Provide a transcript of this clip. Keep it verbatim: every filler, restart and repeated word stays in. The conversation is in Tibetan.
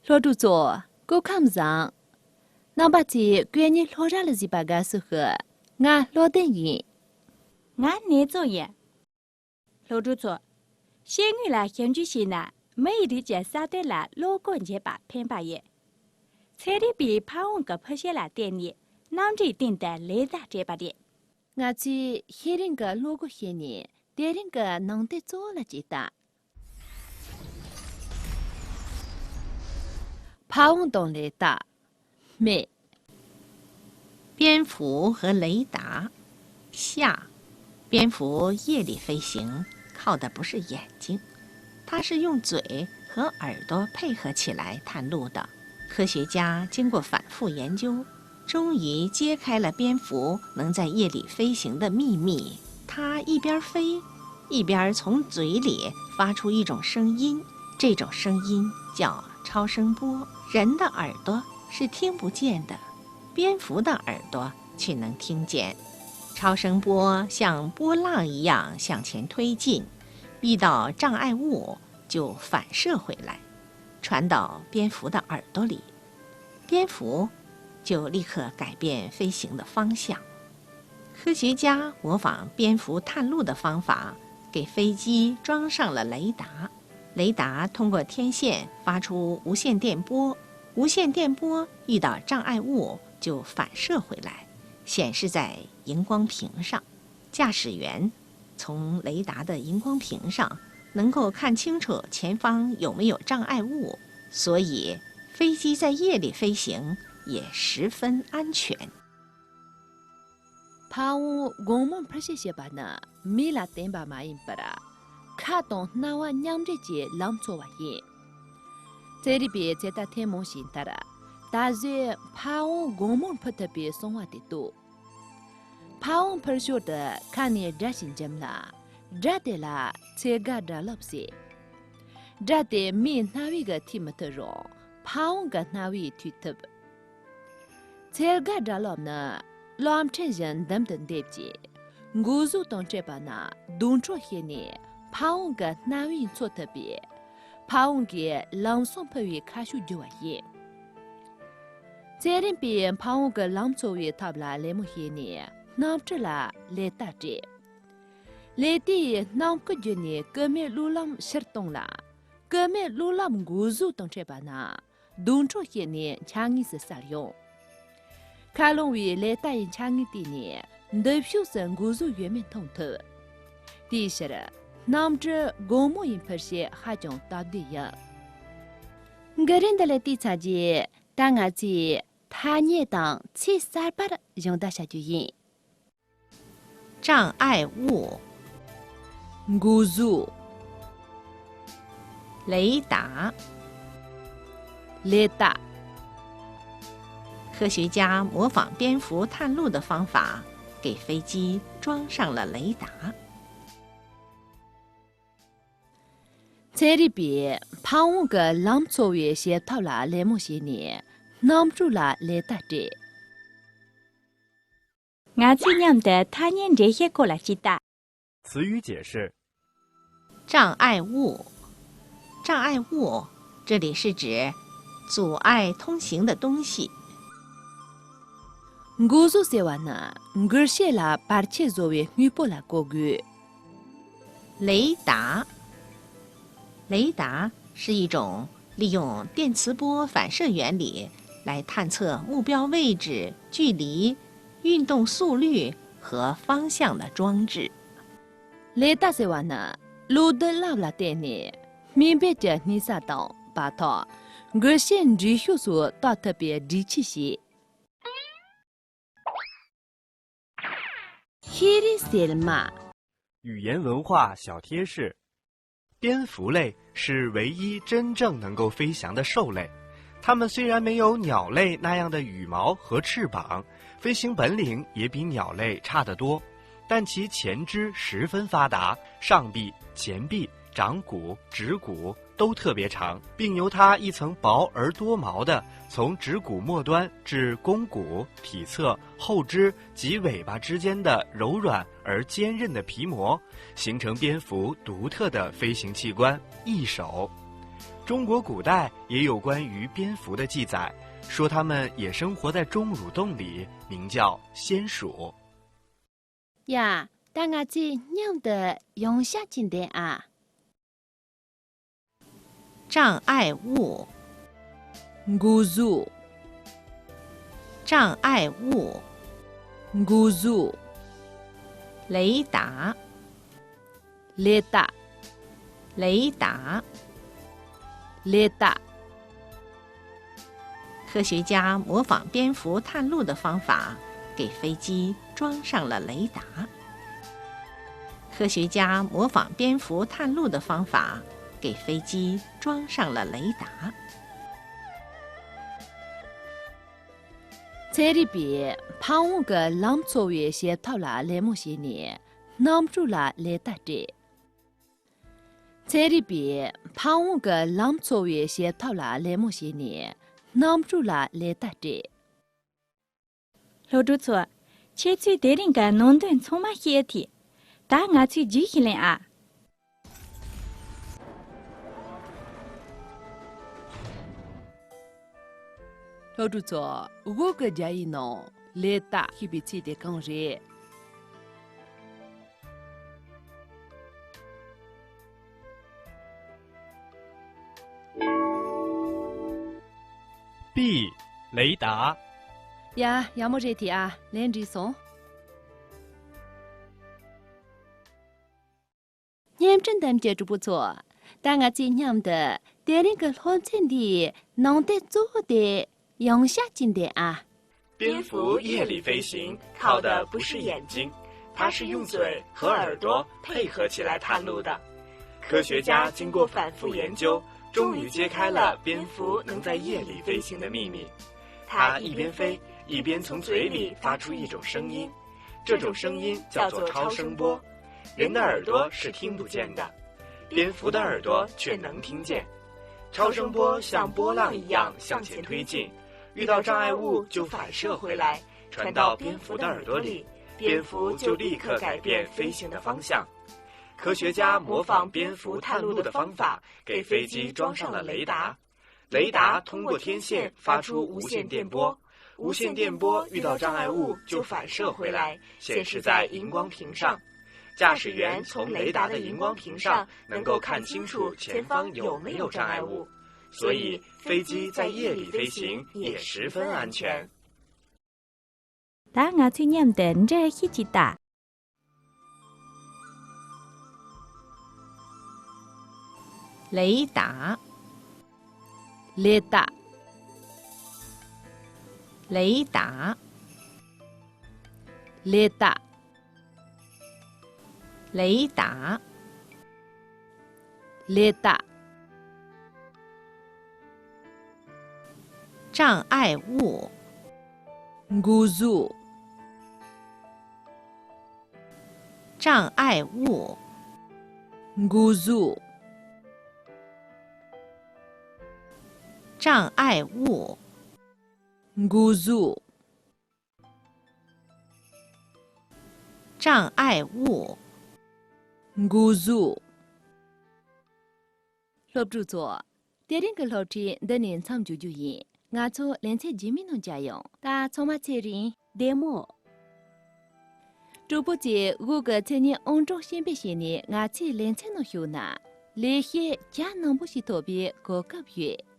སློབ་ཕྲུག་ཚོ། སྐུ་ཁམས་བཟང་། རྣམ་པ་ཚོས་སྐུ་ཉིད་སློབ་གྲྭ་ལ་གཟིགས་པར་དགའ་བསུ་ཞུ། ང་བློ་ལྡན་ཡིན། ང་ནེ་ཙོ་ཡིན། སློབ་ཕྲུག་ཚོ། ཤེས་ཡོན་ལ་ཞིབ་འཇུག་བྱས་ན་མི་ཡི་རིགས་ཀྱི་སྲ་བརྟན་ལ་བློ་སྒོ་འབྱེད་པར་ཕན་པ་ཡིན། ཚན་རིག་པས་ཕ་བོང་གི་འཕུར་ཤེས་ལ་བརྟེན་ནས་རྣམ་གྲངས་སྟེང་དུ་ལེ་བདའ་སྤྲད་པ་རེད། ང་ཚོས་ཤེས་རིག་གི་བློ་སྒོ་ཕྱེ་ནས་དེ་རིང་གི་ནང་དོན་གཙོ་བོ་ལ་གཟིགས་དང་། เผา དང་雷达། མེ། 蝙蝠和雷达。下，蝙蝠夜里飞行，靠的不是眼睛，它是用嘴和耳朵配合起来探路的。科学家经过反复研究，终于揭开了蝙蝠能在夜里飞行的秘密。它一边飞，一边从嘴里发出一种声音，这种声音叫超声波。人的耳朵是听不见的， 蝙蝠的耳朵却能听见。超声波像波浪一样向前推进，遇到障碍物就反射回来，传到蝙蝠的耳朵里，蝙蝠就立刻改变飞行的方向。科学家模仿蝙蝠探路的方法，给飞机装上了雷达。雷达通过天线发出无线电波，无线电波遇到障碍物就反射回来，显示在荧光屏上。驾驶员从雷达的荧光屏上能够看清楚前方有没有障碍物，所以飞机在夜里飞行也十分安全。 ཕ་བོང་དགོང་མོར་འཕུར་ཤེས་བྱེད་པ་ནི་མི་ལ་བརྟེན་པ་མ་ཡིན་པར། ཁ་དང་རྣ་བ་མཉམ་འབྲེལ་གྱིས་ལམ་འཚོལ་བ་ཡིན། ཚན་རིག་པས་དཔྱད་ལྟ་ཐེངས་མང་བྱས་མཐར། ད་གཟོད་ཕ་བོང་དགོང་མོར་འཕུར་ཐུབ་པའི་གསང་བ་དེ་བཏོད། ཕ་བོང་འཕུར་ཞོར་དུ་ཁ་ནས་སྒྲ་ཞིག་འབྱིན་ལ། སྒྲ་དེ་ལ་ཚད་བརྒལ་སྒྲ་རླབས་ཟེར། སྒྲ་དེ་མིའི་རྣ་བའི་གིས་ཐོས་མི་ཐུབ་རུང་ཕ་བོང་གི་རྣ་བས་ཐོས་ཐུབ། ཚད་བརྒལ་སྒྲ་རླབས་ནི་གློག་འཕྲིན་བཞིན་མདུན་དུ་འདེབས་ཀྱི། འགོག་གཟུགས་དང་འཕྲད་པ་ན་རྡུལ་ཕྲན་ཤར་ནས་ཕ་བོང་གི་རྣ་བས་མཚོན་ཐུབ་པས། ཕ་བོང་གིས་ལམ་སང་འཕུར་བའི་ཁ་ཕྱོགས་བསྒྱུར་བ་ཡིན། ཚན་རིག་པས་ཕ་བོང་གི་ལམ་འཚོལ་བའི་ཐབས་ལ་ལད་མོ་བྱས་ནས་གནམ་གྲུ་ལ་ལེ་བདའ་སྤྲད། ལེ་བདའི་སྣམ་ཁུ་བརྒྱུད་ནས་སྐུད་མེད་གློག་ལམ་ཕྱིར་གཏོང་ལ། སྐུད་མེད་གློག་ལམ་འགོག་གཟུགས་དང་འཕྲད་པ་ན། རྡུལ་ཕྲན་ཤར་ནས་ཆ་ངེས་སུ་གསལ་ཡོང་། མཁའ་རླུང་བས་ལེ་བདའི་ཆ་ངེས་བལྟས་ནས་མདུན་ཕྱོགས་སུ་འགོག་གཟུགས་ཡོད་མེད་མཐོང་ཐུབ། དེའི་ཕྱིར། གནམ་གྲུ་དགོང་མོ་ཡི་འཕུར་ཤེས་ཧ་ཅང་སྟབས་བདེ་ཡིན། གི་རིན་འདི་ལ་བལྟས་ཚར་རྗེས་ད་ང་ཚོས་ཐ་སྙད་དང་ཚིག་གསར་པར་སྦྱོང་བརྡར་བྱ་རྒྱུ་ཡིན། 障碍物。 འགོག་གཟུགས། 雷达。 ལེ་བདའ། 科学家模仿蝙蝠探路的方法，给飞机装上了雷达。 ཚན་རིག་པས་ཕ་བོང་གི་ལམ་འཚོལ་བའི་བྱེད་ཐབས་ལ་ལད་མོ་བྱས་ནས་གནམ་གྲུ་ལ་ལེ་བདའ་སྤྲད། ང་ཚོས་མཉམ་དུ་ཐ་སྙད་འགྲེལ་བཤད་སྐོར་ལ་ཅིག་ལྟ། 词语解释：障碍物，障碍物，这里是指阻碍通行的东西。 འགོག་གཟུགས་ཟེར་བ་ནི་འགུལ་ཤེས་ལ་བར་ཆད་བཟོ་བའི་དངོས་པོ་ལ་གོ་དགོས། 雷达，雷达是一种利用电磁波反射原理来探测目标位置、距离、运动速率和方向的装置。 ལེ་བདའ་ཟེར་བ་ནི་གློག་རྡུལ་རླབས་ལ་བརྟེན་ནས་མི་འབོད་ཀྱི་སྣུན་ས་དང་བར་ཐག་འགུལ་ཤེས་འགྲུལ་ཤུགས་སོགས་བརྟག་ཐུབ་པའི་སྒྲིག་ཆས་ཤིག་ཤེས་རིག་གསེར་མ། 语言文化小贴士： 蝙蝠类是唯一真正能够飞翔的兽类。它们虽然没有鸟类那样的羽毛和翅膀，飞行本领也比鸟类差得多，但其前肢十分发达，上臂、前臂、掌骨、指骨都特别长，并由它一层薄而多毛的从指骨末端至肱骨、体侧、后肢及尾巴之间的柔软而坚韧的皮膜，形成蝙蝠独特的飞行器官——翼手。中国古代也有关于蝙蝠的记载，说它们也生活在钟乳洞里，名叫仙鼠。 ཡ། ད་ང་ཚོས་མཉམ་དུ་ཡང་བསྐྱར་གྱིས་འདོན་ཨ། 障碍物。འགོག་གཞུང་། 障碍物། འགོག་གཞུང་། 雷达。 雷达。雷达。雷达。科学家模仿蝙蝠探路的方法，给飞机装上了雷达。科学家模仿蝙蝠探路的方法，给飞机装上了雷达。 ཚན་རིག་པས་ཕ་བོང་གི་ལམ་འཚོལ་བའི་བྱེད་ཐབས་ལ་ལད་མོ་བྱས་ནས་གནམ་གྲུ་ལ་ལེ་བདའ་སྤྲད། ཚན་རིག་པས་ཕ་བོང་གི་ལམ་འཚོལ་བའི་བྱེད་ཐབས་ལ་ལད་མོ་བྱས་ནས་གནམ་གྲུ་ལ་ལེ་བདའ་སྤྲད། སློབ་ཕྲུག་ཚོ། ཁྱེད་ཚོས་དེ་རིང་གི་ནང་དོན་ཚང་མ་ཤེས་ཐུབ། ད་ང་ཚོས་རྗེས་ཤིག་ལེན་ཨ། སློབ་ཕྲུག་ཚོ། འོག་གི་རྒྱ་ཡིག་ནང་ལེ་བདའ་ཞེས་པའི་ཚིག་དེ་གང་རེད། B། 雷达。 ཡ། ཡག་མོ་རེད་དེ་ཨ། ལན་འགྲིག་སོང་། བརྙན་འཕྲིན་འདེམས་ཀྱི་གྲོགས་པོ་ཚོ། ད་ང་ཚོས་མཉམ་དུ་དེ་རིང་གི་སློབ་ཚན་འདིའི་ནང་དོན་གཙོ་བོ་དེ་ཡང་བསྐྱར་གྱིས་འདོན་ཨ། 蝙蝠夜里飞行，靠的不是眼睛，它是用嘴和耳朵配合起来探路的。科学家经过反复研究，终于揭开了蝙蝠能在夜里飞行的秘密。它一边飞，一边从嘴里发出一种声音，这种声音叫做超声波。人的耳朵是听不见的， 蝙蝠的耳朵却能听见。超声波像波浪一样向前推进，遇到障碍物就反射回来，传到蝙蝠的耳朵里，蝙蝠就立刻改变飞行的方向。科学家模仿蝙蝠探路的方法，给飞机装上了雷达。雷达通过天线发出无线电波，无线电波遇到障碍物就反射回来，显示在荧光屏上。驾驶员从雷达的荧光屏上能够看清楚前方有没有障碍物，所以飞机在夜里飞行也十分安全。 ད་ང་ཚོས་མཉམ་དུ་འདྲི་ཤེས་ཀྱི་ད། 雷达。雷达。雷达。雷达。雷达。雷达。 障碍物。འགོག་གཞུང་། 障碍物། འགོག་གཞུང་། 障碍物། འགོག་གཞུང་། 障碍物། འགོག་གཞུང་། སློབ་ཕྲུག་ཚོ། དེ་རིང་གི་སློབ་ཁྲིད་འདི་ནས་མཚམས་འཇོག་རྒྱུ་ཡིན། ང་ཚོ་ལེ་ཚན་རྗེས་མའི་ནང་མཇལ་ཡོང་། ད་ཚང་མ་ཚེ་རིང་། བདེ་མོ། གྲོགས་པོ་ཚོས་འོག་གི་མཚན་སྙན་ཨང་གྲངས་ཤེས་འབེབས་བྱས་ནས་ང་ཚོའི་ལེ་ཚན་ནང་ཞུགས་ན། ལས་བྱེད་བརྒྱ་མང་པོ་ཞིག་ཐོབ་པའི་གོ་སྐབས་ཡོད།